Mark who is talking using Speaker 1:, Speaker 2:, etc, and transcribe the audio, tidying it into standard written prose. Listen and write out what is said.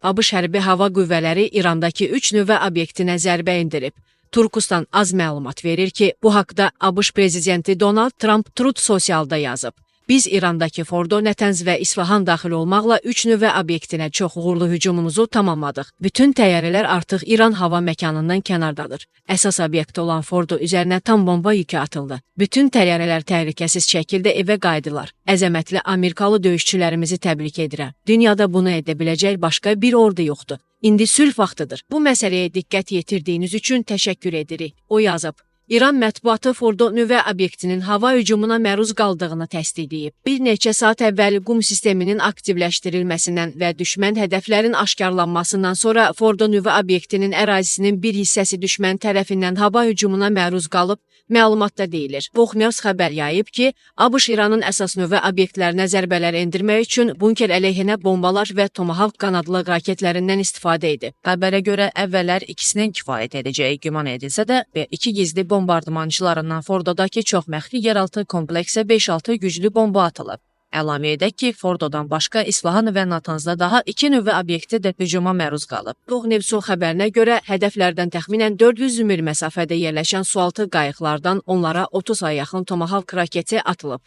Speaker 1: ABŞ hərbi hava qüvvələri İrandakı 3 nüvə obyektinə zərbə endirib. Turkusdan az məlumat verir ki, bu haqda ABŞ prezidenti Donald Trump Truth Socialda yazıb. Biz İrandakı Fordo, Nətənz və İsfahan daxil olmaqla 3 nüvə obyektinə çox uğurlu hücumumuzu tamamladıq. Bütün təyyarələr artıq İran hava məkanından kənardadır. Əsas obyekt olan Fordo üzərinə tam bomba yükü atıldı. Bütün təyyarələr təhlükəsiz şəkildə evə qayıdılar. Əzəmətli Amerikalı döyüşçülərimizi təbrik edirəm. Dünyada bunu edə biləcək başqa bir ordu yoxdur. İndi sülh vaxtıdır. Bu məsələyə diqqət yetirdiyiniz üçün təşəkkür edirik. O yazıb. İran mətbuatı Fordo nüvə obyektinin hava hücumuna məruz qaldığını təsdiqləyib. Bir neçə saat əvvəl Qum sisteminin aktivləşdirilməsindən və düşmən hədəflərin aşkarlanmasından sonra Fordo nüvə obyektinin ərazisinin bir hissəsi düşmən tərəfindən hava hücumuna məruz qalıb, məlumatda deyilir. Vox xəbər yayıb ki, ABŞ İranın əsas nüvə obyektlərinə zərbələr endirmək üçün bunker əleyhinə bombalar və Tomahawk qanadlı raketlərindən istifadə edib.
Speaker 2: Xəbərə görə əvvəllər ikisinin kifayət edəcəyi güman edilsə də, B-2 gizli bombardmançılarından Fordodakı çox məxfi yeraltı kompleksə 5-6 güclü bomba atılıb. Əlavə edək ki, Fordodan başqa İsfahan və Natanzda daha 2 nüvə obyekti də hücuma məruz qalıb.
Speaker 1: Vox xəbərinə görə hədəflərdən təxminən 400 mil məsafədə yerləşən sualtı qayıqlardan onlara 30-a yaxın Tomahawk raketi atılıb.